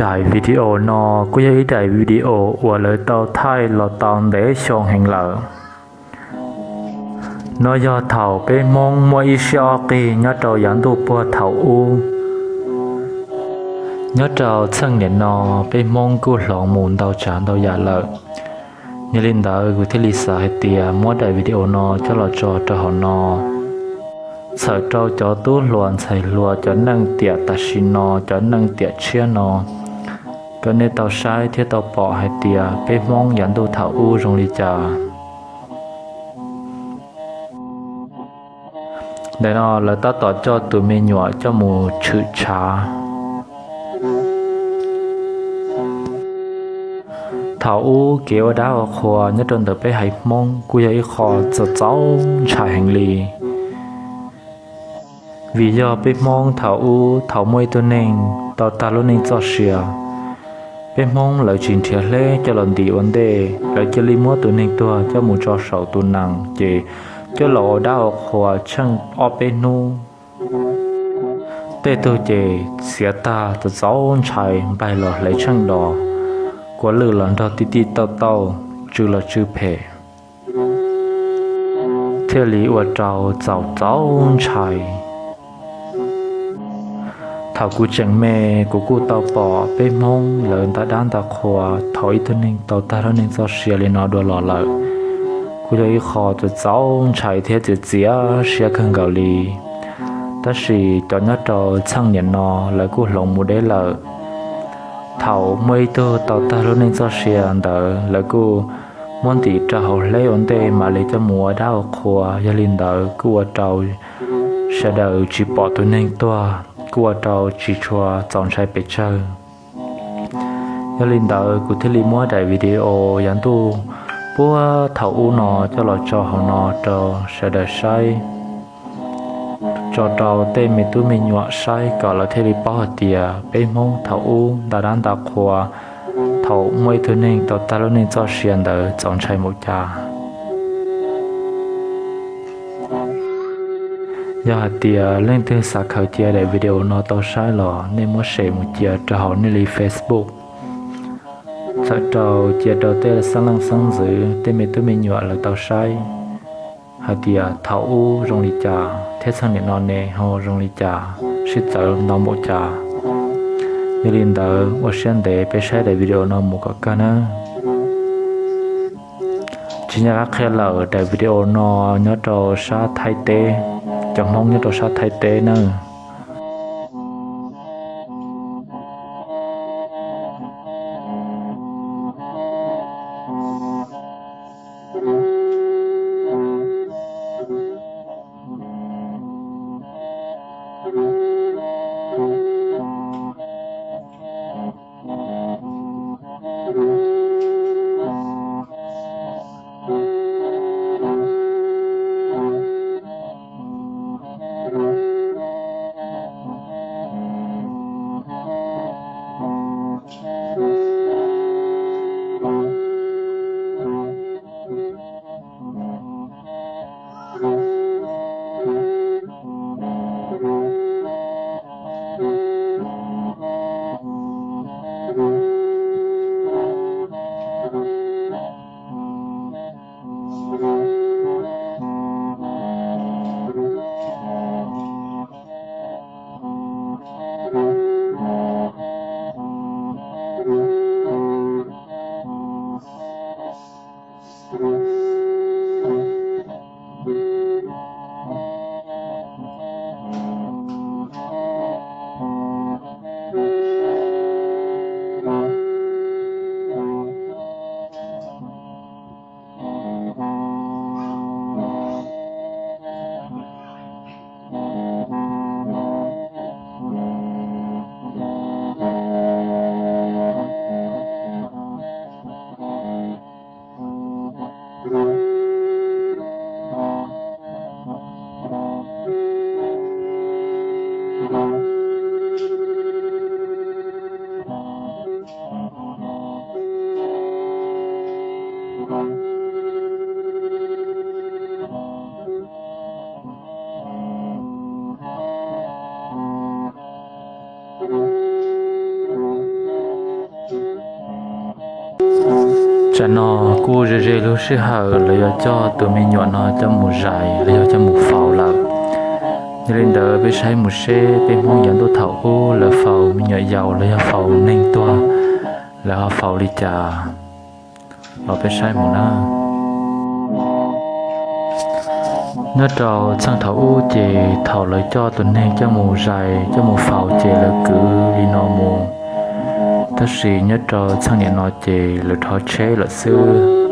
Daim video no kuj yog ib daim video uas lawv tau thaij los tau ntev xyoo heev lawm. No yog thaum peb Hmoob muaj ib siab ob qig nyob rau yav ntuj puag thaum ub. Nyob rau txheej niam no, peb Hmoob kuj hloov mus ntau tsav ntau yam lawm. Yog li ntawd kuv thiaj li xav hais tias muab daim video no coj los tso rau hauv no, txhawm rau cov tub hluas ntxhais hluas, cov neej tiam tam sim no, cov neej tiam tshiab no, kom nej tau saib thiab tau pom hais tias peb Hmoob yav ntuj thaum ub zoo li cas. Ntawm no lawv tab tom coj tus me nyuam coj mus tshwm tshav. Thaum ub kev ua dab ua qhua nyob rau ntawm peb haiv Hmoob kuj yog ib qho txaus txaus ntshai heev li. Vim yog peb Hmoob thaum ub thaum muaj ib tug neeg tau tag lub neej txoj sia, peb Hmoob lawv tsis nrhiav hleb coj los ntim ua ntej, lawv cia li muab tus neeg tuag coj mus tso saum tus nees ces coj los ua dab ua qhua tsheej ob peb hnub. Tej tug ces txiav tag txaus txaus ntshai, npaig los hle tsheej dos, kua lwj los nrog tib tij tauj tauj, tsw los tsw phem, thiaj li ua rau txaus txaus ntshai. Thaum kuv tseem me, kuv kuj tau pom peb Hmoob lawv nta dab nta qhua thaum ib tug neeg tau tag lub neej txoj sia li no dua los lawm. Kuj yog ib qho txaus txaus ntshai thiab txiav txiav siab kawg nkaus li. Tab sis cov nyob rau txheej niam no lawv kuj hloov mus deb lawm. Thaum muaj ib tug tau tag lub neej txoj sia ntawd lawv kuj muab ntim rau hauv hleb ua ntej mam li coj mus ua dab ua qhua. Yog li ntawd kuj ua rau sawv daws tsis pom tus neeg tuag, kuj ua rau tsis tshua txaus ntshai pes tsawg. Yog li ntawd kuv thiaj li muab daim video yav ntuj puag thaum ub no coj los tso hauv no rau sawv daws saib, tso rau tej me tub me nyuam saib kom lawv thiaj li paub hais tias peb Hmoob thaum ub nta dab nta qhua thaum muaj ib tug neeg tau tag lub neej txoj sia ntawd txaus ntshai npaum cas. Yog hais tias leej twg xav khaws cia daim video no tau saib los nej muab share mus cia rau hauv nej li Facebook, txhawm rau cia rau tej xeeb leej xeeb ntxwv tej me tub me nyuam lawv tau saib hais tias thaum ub zoo li cas thiab txheej niam no ne ho zoo li cas, sib txawv ntau npaum cas. Yog li ntawd ua siab ntev peb saib daim video no mus kom kawg nawb. Tsis nco qab qhia lawm, daim video no nyob rau sab Thaib teb, cov Hmoob nyob rau sab Thaib teb nawb. Tsam no kuj ze ze lub sij hawm lawv yuav coj tus me nyuam no coj mus zais los yog coj mus faus lawm. Yog li ntawd peb saib mus seb peb Hmoob yav ntuj thaum ub lawv faus me nyuam yaus los yog faus neeg tuag, lawv ho faus li cas los peb saib mus na. Nyob rau txheej thaum ub ces thaum lawv coj tus neeg coj mus zais coj mus faus ces lawv kwv li no mus, tab sis nyob rau txheej niam no ces lawv rho tsheb lawm xwb.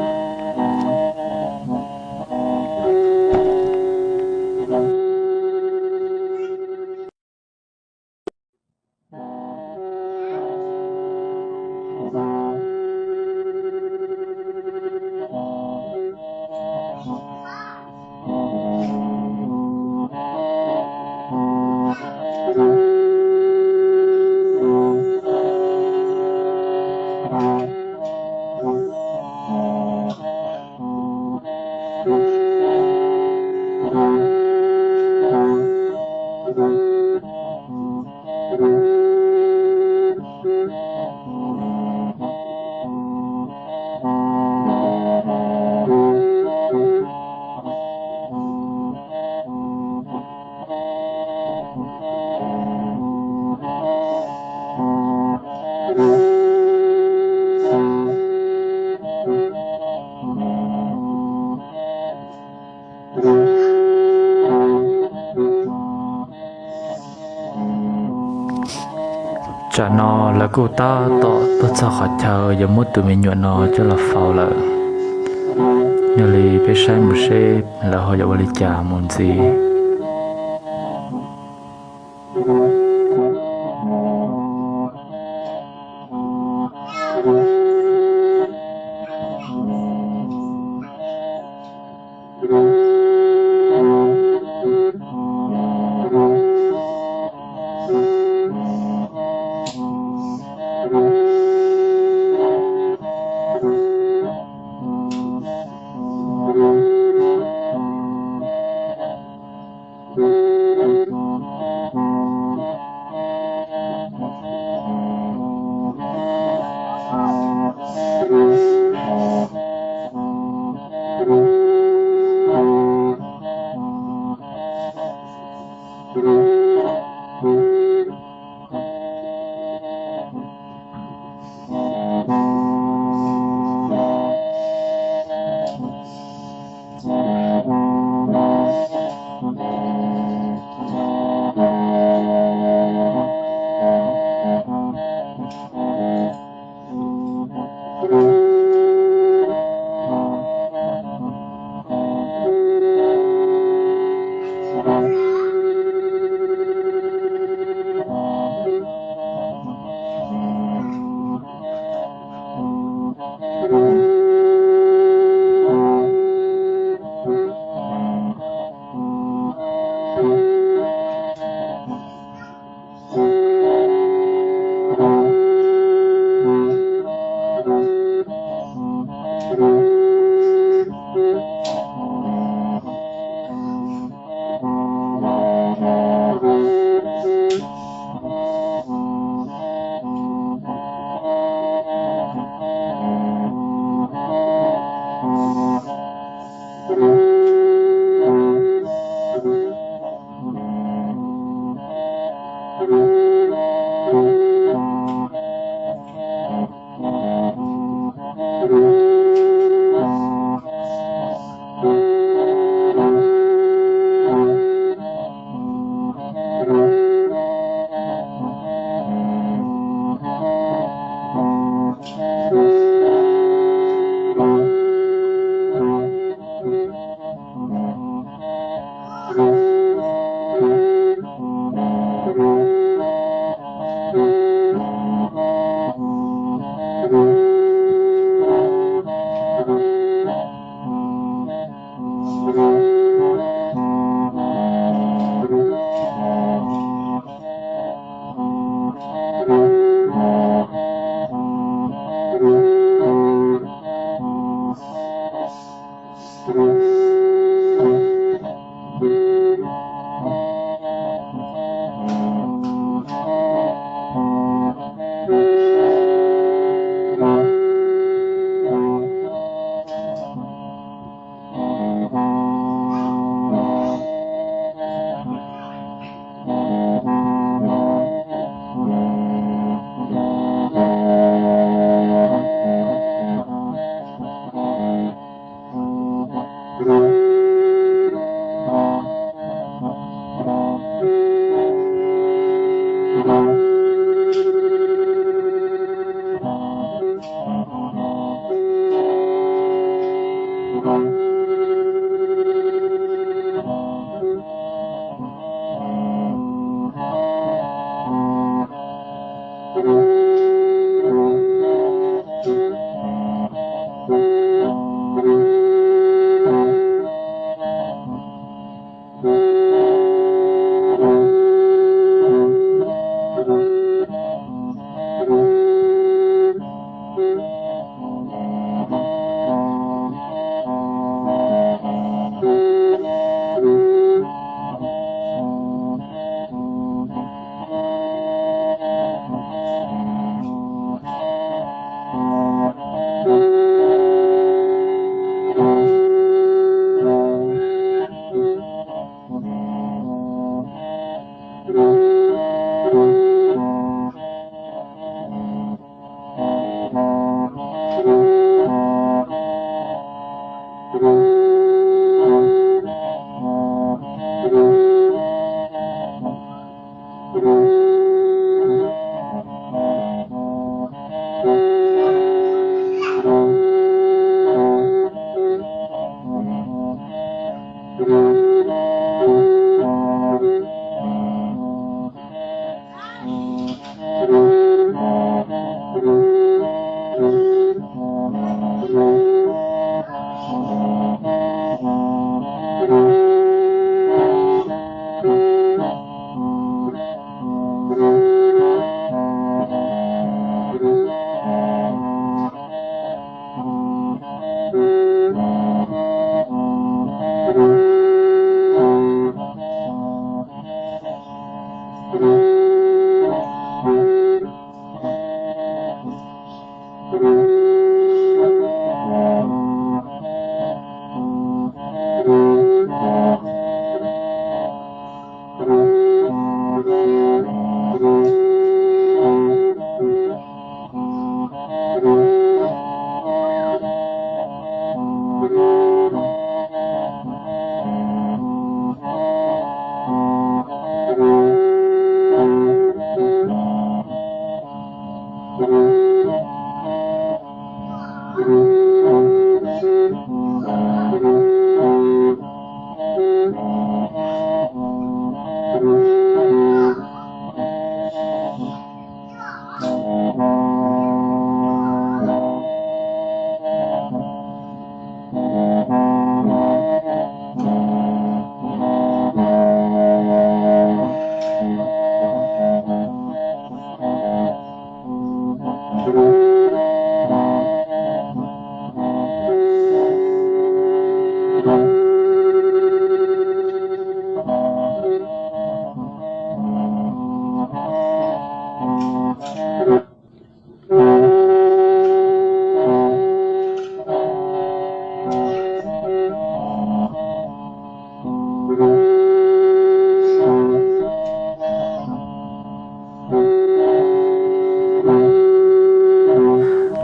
Tsam no lawv kuj tab tom tuaj txog qhov chaw yuav muab tus me nyuam no coj los faus lawm. Yog li peb saib mus seb lawv ho yuav ua li cas mus ntxiv.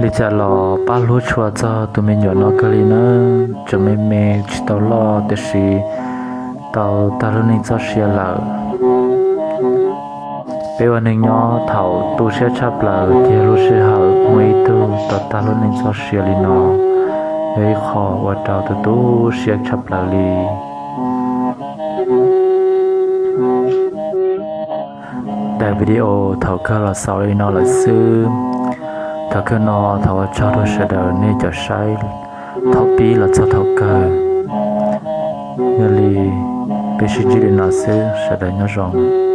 Li cas los pab hlub tshua txog tus me nyuam no kawg li na, tseem me me tsis tau loj tiam sis tau tag lub neej txoj sia lawm. Peb ua neeg nyob thaum tu siab tshaj plaws ces lub sij hawm muaj ib tug tau tag lub neej txoj sia li no, yog ib qho ua rau tu tu siab tshaj plaws li. Daim video thaum kawg los xaus li no lawm xwb. Thaum kawg no thov ua tsaug rau sawv daws nej cov saib thaum pib los txog thaum kawg. Yog li peb sib ntsib li no xwb, sawv daws nyob zoo.